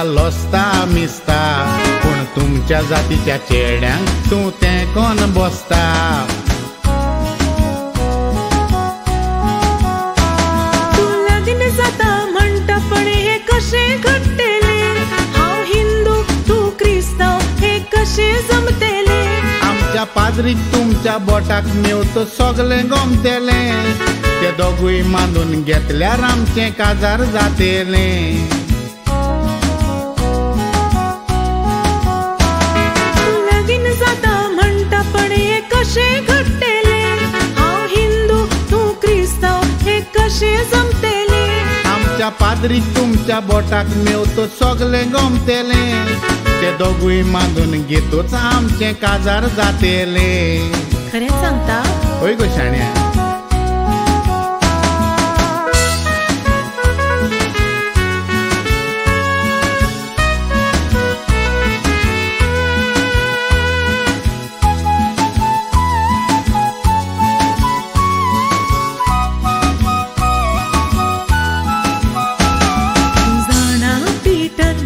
लसता मिसता पूण तुमच्या जातीच्या चेड्यांक तूं तेंकोन बसता. तूं लग्न जाता म्हणटा पण हें कशें घडटलें? हांव हिंदू तूं क्रिस्तांव हें कशें जमतलें? आमच्या पाद्रीक तुमच्या बोटाक मेवत सगळें गमतलें. ते दोगूय मानून घेतल्यार आमचें काजार जातलें. तूं लगीन जाता म्हणटा पण हें कशें घडटलें? हांव हिंदू तूं क्रिस्तांव हें कशें जमतलें? आमच्या पाद्रीक तुमच्या बोटाक मेवत सगळें गमतलें. ते दोगूय मानून घेतूच आमचें काजार जातलें. खरें सांगता? हय गो शाण्या.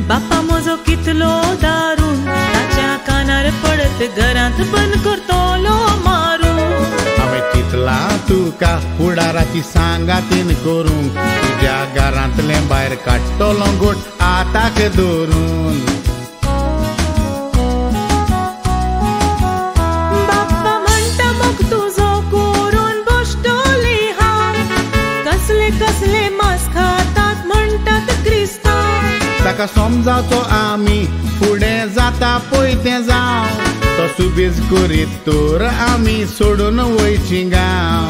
बापा म्हजो कितलो दारून ताच्या कानार पडत घरांत बंद करतलो मारून. हांवें चिंतलां तुका फुडाराची सांगातीन करूंक तुज्या घरांतलें भायर काडटलो गोट आताक दवरून. बाप्पा म्हणटा मोग तुजो करून बसतली हांव कसले कसले मांस खातात म्हणटात क्रिस्तांव. ताका समजाचो आमी फुडें जाता पळय तें जावं तो सुबीज करीत तर आमी सोडून वयची गांव.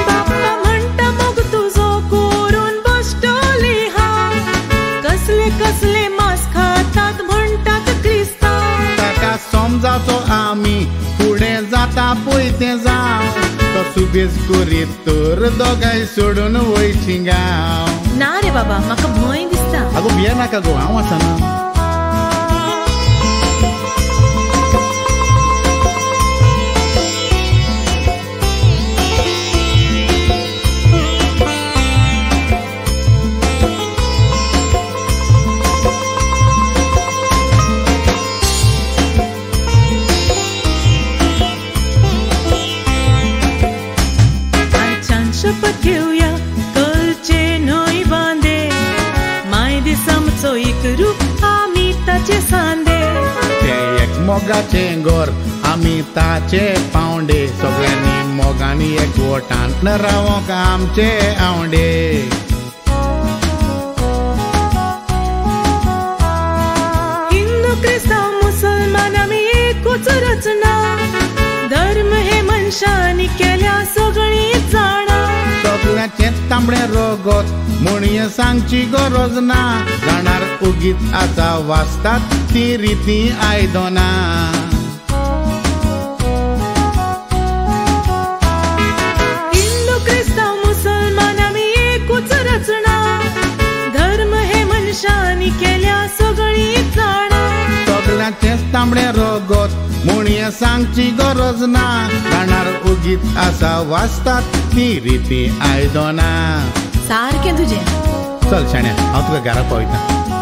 बाप्पा म्हणटा मोग तुजो करून बसतली हांव कसले कसले मांस खातात म्हणटात क्रिस्तांव. ताका समजाचो आमी फुडें जाता पळय तें जावं तो सुबीज करीत तर दोगांय सोडून वयची गांव. ना रे बाबा म्हाका भंय दिसता. आगो भिये नाका गो हांव आसा ना. शपथ घेवया करचे न्हय बांदे माय दिसामचो एक रूप आमी ताचे सांदे. तें एक मोगाचें घर आमी ताचे पावंडे सगळ्यांनी मोगांनी एकवटान रावोंक आमचे आवंडे. हिंदू क्रिस्तांव मुसलमान आमी एकूच रचना धर्म हे मनशांनी केल्या सगळीं जाणा. सगळ्यांचें तांबडें रगत म्हूण हें सांगची गरज ना जाणार उगीच आतां वाचतात ती रिती आयदनां. हिंदू क्रिस्तांव मुसलमान आमी एकूच रचना धर्म हे मनशांनी केल्या सगळीं जाणा. सगळ्यांचेंच तांबडें रगत म्हूण हें सांगची गरज ना जाणार उगीच आसा वाचतात ती रिती आयदनां. सारकें तुजें. चल शाण्या हांव तुका घरा पावयता.